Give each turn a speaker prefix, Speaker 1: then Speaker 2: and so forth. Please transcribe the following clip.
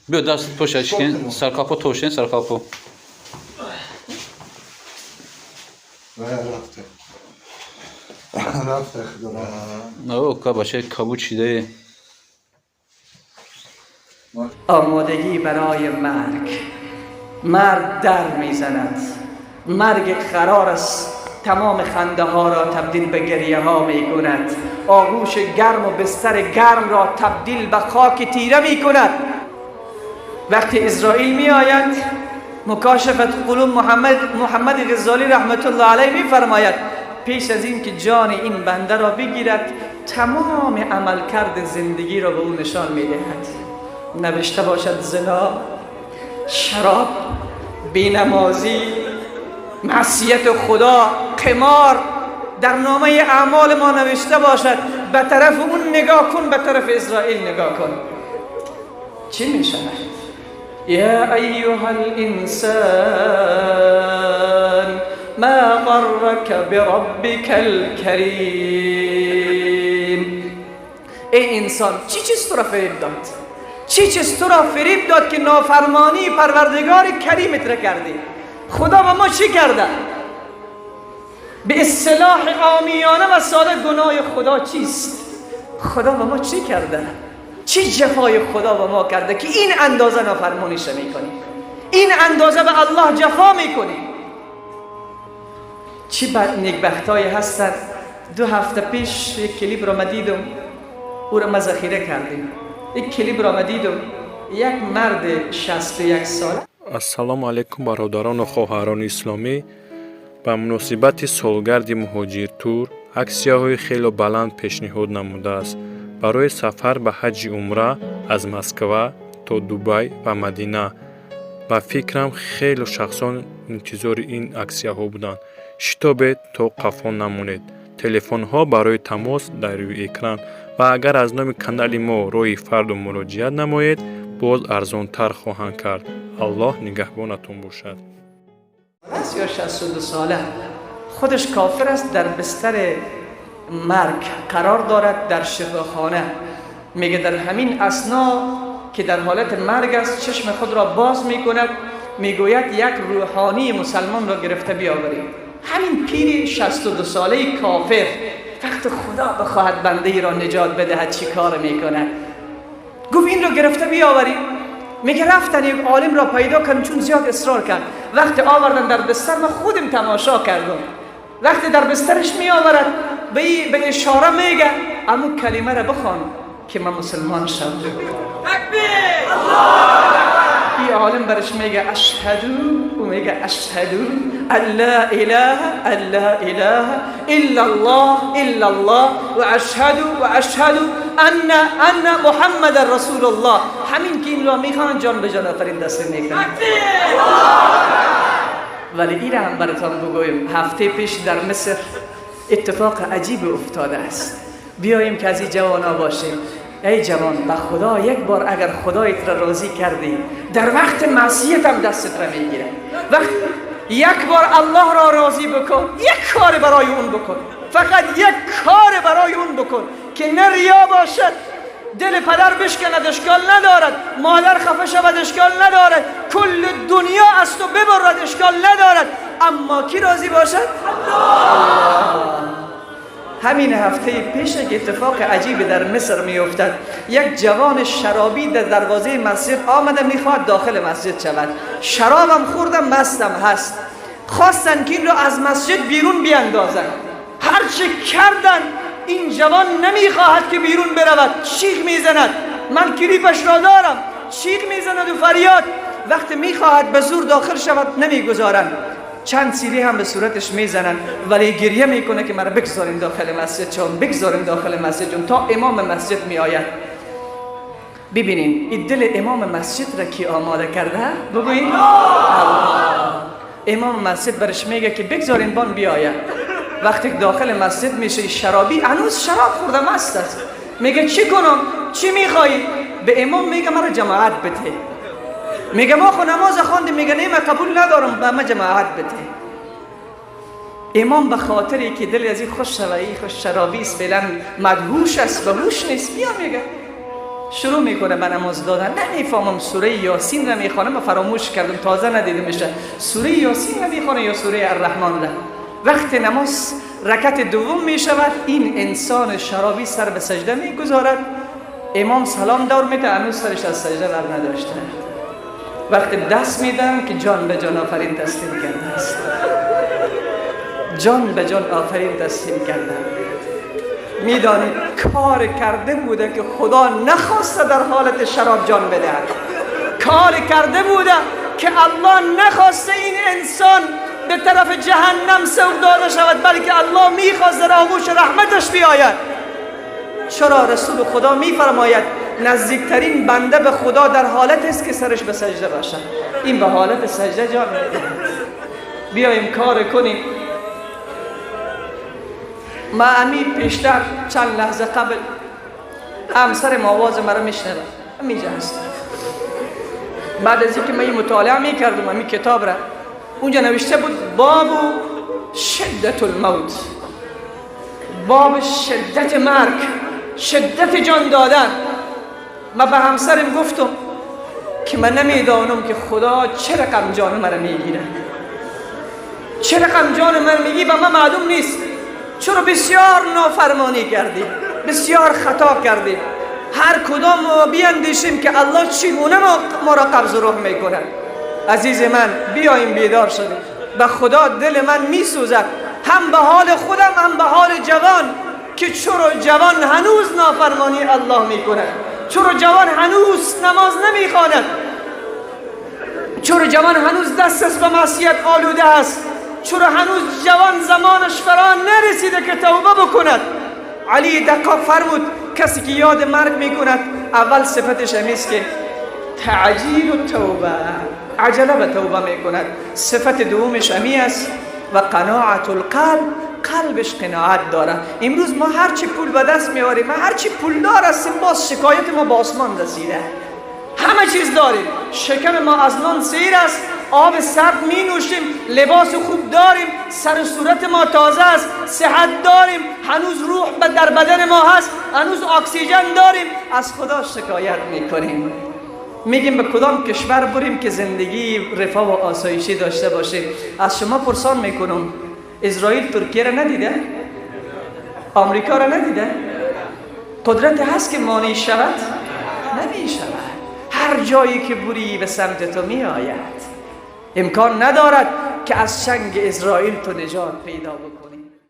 Speaker 1: Биё, даст поша шикен, сарқалпо тошен, сарқалпо.
Speaker 2: Рафте. Рафте, худо.
Speaker 1: О, ка бачаи кабуд шидае.
Speaker 3: آمادگی برای مرگ. مرگ در میزند. مرگ قرار است تمام خنده ها را تبدیل به گریه ها می کند. آغوش گرم و بستر گرم را تبدیل به خاک تیره می کند. وقتی اسرائیل می آید، مکاشفت قلوب محمد غزالی رحمت الله علیه می فرماید پیش از این که جان این بنده را بگیرد، تمام عملکرد زندگی را به او نشان می دهد. نوشته باشد زنا، شراب، بینمازی، معصیت خدا، قمار در نامه اعمال ما نوشته باشد. به طرف اون نگاه کن، به طرف اسرائیل نگاه کن، چی می شود؟ یا ایها الانسان ما غرک بربک الکریم. ای انسان، چی چیز تو را فریب داد؟ چی چیز تو را فریب داد که نافرمانی پروردگار کریمت را کردی؟ خدا با ما چی کرده؟ به اصطلاح عامیانه و ساده گناه خدا چیست؟ خدا با ما چی کرده؟ چی جفای خدا با ما کرده که این اندازه نافرمانیش میکنی؟ این اندازه به الله جفا میکنی؟ چی بد نیکبختایی هستند. 2 هفته پیش یک کلیپ را ما دیدم، او را ما ذخیره کردیم. یک کلیپ را ما دیدم، یک مرد 61 ساله.
Speaker 4: Ассалому алайкум, бародарону хоҳарони исломӣ! Ба муносибати солгарди Муҳоҷиртур аксияҳои хело баланд пешниҳод намудааст барои сафар ба ҳаҷи умра аз Москва то Дубай ва Мадина. Ба фикрам, хело шахсон интизори ин аксияҳо буданд. Шитобед, то қафо намонед. Телефонҳо барои тамос дар рӯи экран ва агар аз номи канали мо «Роҳи фардо» муроҷиат намоед, боз арзонтар хоҳанд кард. Аллоҳ нигаҳбонатон бошад.
Speaker 3: یا 62 ساله، خودش کافر است، در بستر مرگ قرار دارد در شفاخانه. میگه در همین اثنا که در حالت مرگ است، چشم خود را باز میکند، میگوید یک روحانی مسلمان را گرفته بیاورید. همین پیر 62 ساله کافر وقت خدا بخواهد بنده ای را نجات بدهد چی کار میکند؟ گفت این را گرفته بیاورید. میگه رفتن یک عالم را پیدا کردن، چون زیاد اصرار کرد. وقتی آوردن در بستر، من خودم تماشا کردم. وقتی در بسترش می آورد، به اشاره میگه امو کلمه را بخوان که من مسلمان شم. این عالم برش میگه اشهدو، او میگه اشهدو ان لا اله الا اله الا الله الا الله و اشهدو و اشهدو ان محمد رسول الله. همین که این را میخوان، جان به جان آفرین دست میکنه. ولی این هم براتان بگویم، هفته پیش در مصر اتفاق عجیب افتاده است. بیاییم که از این جوانا باشیم. ای جوان، به خدا یک بار اگر خدایت را راضی کردی، در وقت معصیت هم دستت را میگیره. وقت یک بار الله را راضی بکن، یک کار برای اون بکن، فقط یک کار برای اون بکن که نه ریا باشد. دل پدر بشکند اشکال ندارد، مادر خفه شود اشکال ندارد، کل دنیا از تو ببرد اشکال ندارد، اما کی راضی باشد؟ الله. همین هفته پیش که اتفاق عجیبی در مصر میافتد. یک جوان شرابی در دروازه مسجد آمده، میخواهد داخل مسجد شود. شرابم خوردم، مستم هست. خواستن که این را از مسجد بیرون بیاندازن. هرچه کردن این جوان نمیخواهد که بیرون برود. چیغ میزند، من کلیپش را دارم، چیغ میزند و فریاد. وقتی میخواهد به زور داخل شود، نمیگذارند. چند سیلی هم به صورتش میزنن، ولی گریه میکنه که مرا بگذارین داخل مسجد چون، بگذارین داخل مسجد چون، تا امام مسجد میآید. ببینین این دل امام مسجد را کی آماده کرده؟ بگویین الله. امام مسجد برش میگه که بگذارین بان بیاید. وقتی داخل مسجد میشه، شرابی هنوز شراب خورده، مست است. میگه چی کنم؟ چی میخوایی؟ به امام میگه مرا جماعت بده. میگه ما خو نماز خواندیم. میگه نه، من قبول ندارم، به ما جماعت بده. امام به خاطری که دل از این خوش شوه، این خوش شرابی است، فعلا مدهوش است، به هوش نیست، بیا میگه شروع میکنه به نماز دادن. نمیفهمم سوره یاسین را میخوانه، من فراموش کردم، تازه ندیده میشه سوره یاسین را میخوانه یا سوره الرحمن را. وقت نماز رکعت دوم میشود، این انسان شرابی سر به سجده میگذارد، امام سلام دور میده، هنوز سرش از سجده بر نداشته. وقت دست میدم که جان به جان آفرین تسلیم کرده است، جان به جان آفرین تسلیم کرده. میدانید کار کرده بوده که خدا نخواسته در حالت شراب جان بدهد، کار کرده بوده که الله نخواسته این انسان به طرف جهنم سوق داده شود، بلکه الله میخواست در آغوش رحمتش بیاید. چرا رسول خدا میفرماید نزدیکترین بنده به خدا در حالت است که سرش به سجده باشد؟ این به حالت سجده جان میدهد. بیایم کار کنیم. ما امی پیشتر چند لحظه قبل همسر آواز مرا میشنوه، امیجا هست. بعد از اینکه من این مطالعه میکردم امی کتاب را، اونجا نوشته بود باب شدت الموت، باب شدت مرگ، شدت جان دادن. من به همسرم گفتم که من نمیدانم که خدا چه رقم جان مرا میگیره، چه رقم جان من میگی و من معلوم نیست. چرا بسیار نافرمانی کردیم، بسیار خطا کردیم. هر کدام ما بیاندیشیم که الله چگونه ما را قبض روح میکند. عزیز من بیاییم بیدار شدیم. به خدا دل من میسوزد، هم به حال خودم هم به حال جوان، که چرا جوان هنوز نافرمانی الله میکند، چرا جوان هنوز نماز نمیخواند، چرا جوان هنوز دست از به معصیت آلوده است، چرا هنوز جوان زمانش فرا نرسیده که توبه بکند. علی دقاق فرمود کسی که یاد مرگ میکند اول صفتش همیست که تعجیل التوبه، عجله به توبه میکند. صفت دومش همی است و قناعت القلب، قلبش قناعت داره. امروز ما هرچی پول به دست میاریم، هرچی پولدار هستیم، باز شکایت ما به آسمان رسیده. همه چیز داریم، شکم ما از نان سیر است، آب سرد می نوشیم، لباس خوب داریم، سر صورت ما تازه است، صحت داریم، هنوز روح در بدن ما هست، هنوز اکسیژن داریم، از خدا شکایت میکنیم. میگیم به کدام کشور بریم که زندگی رفاه و آسایشی داشته باشیم. از شما پرسان میکنم، اسرائیل ترکیه را ندیده؟ آمریکا را ندیده؟ قدرت هست که مانع شود؟ نمیشود. هر جایی که بری به سمت تو می آید. امکان ندارد که از چنگ اسرائیل تو نجات پیدا بکنی.